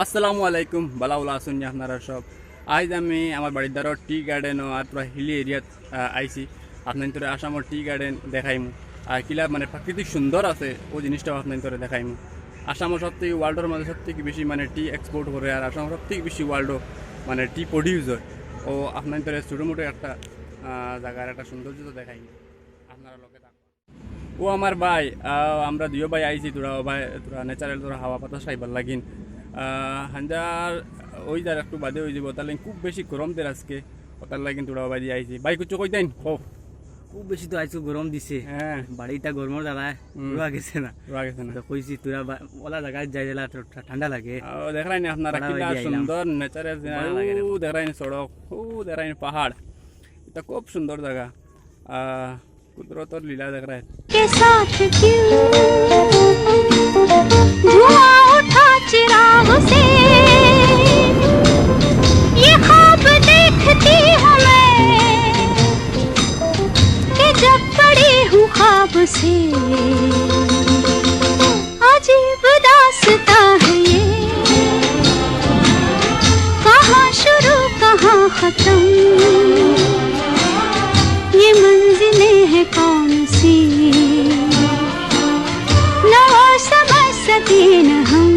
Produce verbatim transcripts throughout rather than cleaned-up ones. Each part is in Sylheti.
আসসালামু আলাইকুম, বালা বালা আছইন নি আপনারা সব? আইজ আমি আমার বাড়ির দ্বারো টি গার্ডেন আর পুরা হিলি এরিয়াত আইছি। আপনাইন্তরে আসামর টি গার্ডেন দেখাইমু, আর কিলা মানে প্রাকৃতিক সুন্দর আছে, ও জিনিসটাও আপনাইন্তরে দেখাইমু। আসামর সব থাকি ওয়ার্ল্ডর মাঝে সব থাকি বেশি মানে টি এক্সপোর্ট করে, আর আসামর সব থাকি বেশি ওয়ার্ল্ডও মানে টি প্রডিউস হয়। ও আপনাইন্তরে ছোটো মোটো একটা আহ, জাগার একটা সৌন্দর্য তো দেখাইমু, আপনারা লগে থাকবা। ও আমার ভাই, আহ, আমরা দুইও ভাই আইছি তোরা ভাই, তোরা ন্যাচারাল তোরা হাওয়া বাতাস খাইবার লাগিন। আহ, হাঞ্জার ওই যার একটু বাদে ওই যাবো, তাহলে খুব বেশি গরম দের আজকে, ওটার লাগিন তোরা ভাই দিয়ে আইছি। ভাই কিছু কইতেন? ও খুব বেশি তো আজকে গরম দিছে। হ্যাঁ। বাড়িটা গরমর জ্বালায় হুম। রোয়া গেছে না। রোয়া গেছে না। তো কইছি তোরা বা-, ওলা জায়গায় যাই দিলা তো ঠা-, ঠান্ডা লাগে। ও দেখরাইন আপনারা বড় কিলা হয়ে গেলাম। সুন্দর ন্যাচারাল। বড় লাগে রে। ও দেখরাইন সড়ক, ও দেখরাইন পাহাড়। এটা খুব সুন্দর জায়গা। আহ, কুদরতর লীলা দেখরাইন। के साथ क्यों धुआं उठा चिराग से, ये ख्वाब देखती हूँ मैं कि जब पड़ी हूँ ख्वाब से, अजीब दास्तां है ये, कहाँ शुरू कहाँ खत्म, ये मंजिलें हैं कौन सी, न वो समझ सके न हम।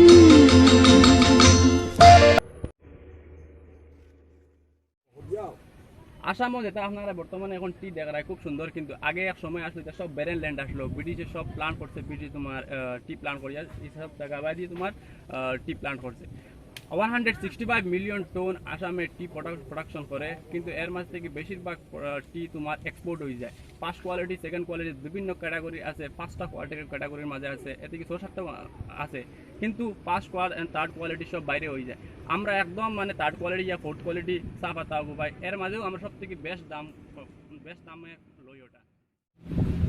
আসামও যেটা আপনারা বর্তমানে এখন টি দেখরায় খুব সুন্দর, কিন্তু আগে এক সময় আসলে এটা সব ব্যারেন ল্যান্ড আসলো, ব্রিটিশে সব প্ল্যান্ট করছে, ব্রিটিশ তোমার টি প্ল্যান্ট করিয়া এই সব জায়গা বাদ দিয়ে তোমার টি প্ল্যান্ট করছে। One hundred sixty five million ton আসামে টি প্রোডাকশন করে, কিন্তু এর মাঝে থেকে বেশিরভাগ টি তোমার এক্সপোর্ট হয়ে যায়। ফার্স্ট কোয়ালিটি, সেকেন্ড কোয়ালিটি, বিভিন্ন ক্যাটাগরি আছে, পাঁচটা কোয়ালিটির ক্যাটাগরির মাঝে আছে, এতে কি ছয় সাতটা আছে, কিন্তু first quality and third quality সব বাইরে হয়ে যায়। আমরা একদম মানে থার্ড কোয়ালিটি ইয়া ফোর্থ কোয়ালিটি চা পাতা হবো ভাই, এর মাঝেও আমরা সব থেকে বেশ দাম, বেশ দামে লই ওটা।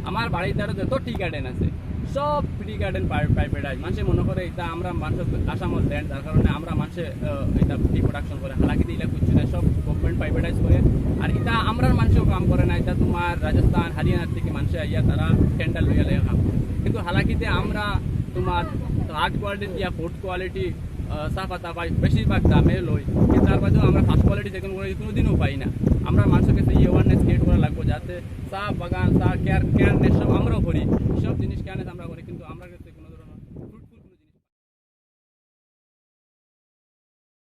আমার বাড়ির ধারে যত টি গার্ডেন আছে, সব টি গার্ডেন প্রাইভেটাইজ। মানুষে মনে করে এটা আমরা মানুষের আসামর ল্যান্ড, যার কারণে আমরা মানুষে আহ, এটা টি প্রোডাকশন করে, হালাকি দিলে কিছু না, সব গভর্নমেন্ট প্রাইভেটাইজ করে। আর এটা আমরার মানুষেও কাম করে না, এটা তোমার রাজস্থান, হরিয়ানার থেকে মানুষে আইয়া তারা টেন্ডার লইয়া লইয়া কাম করে। কিন্তু হালাকিতে আমরা তোমার থার্ড কোয়ালিটি দিয়া ফোর্থ কোয়ালিটি চা পাতা পাই, বেশিরভাগ দামে লই, কিন্তু তার বাদেও আমরা ফার্স্ট কোয়ালিটি সেকেন্ড কোয়ালিটি কোনোদিনও পাই না। আমরা মানুষের কাছে অ্যাওয়ারনেস ক্রিয়েট করা লাগবো, যাতে চা বাগান, চা কেয়ার, কেয়ারনেস সব আমরাও করি, সব জিনিস কেয়ারনেস আমরা করি, কিন্তু আমরা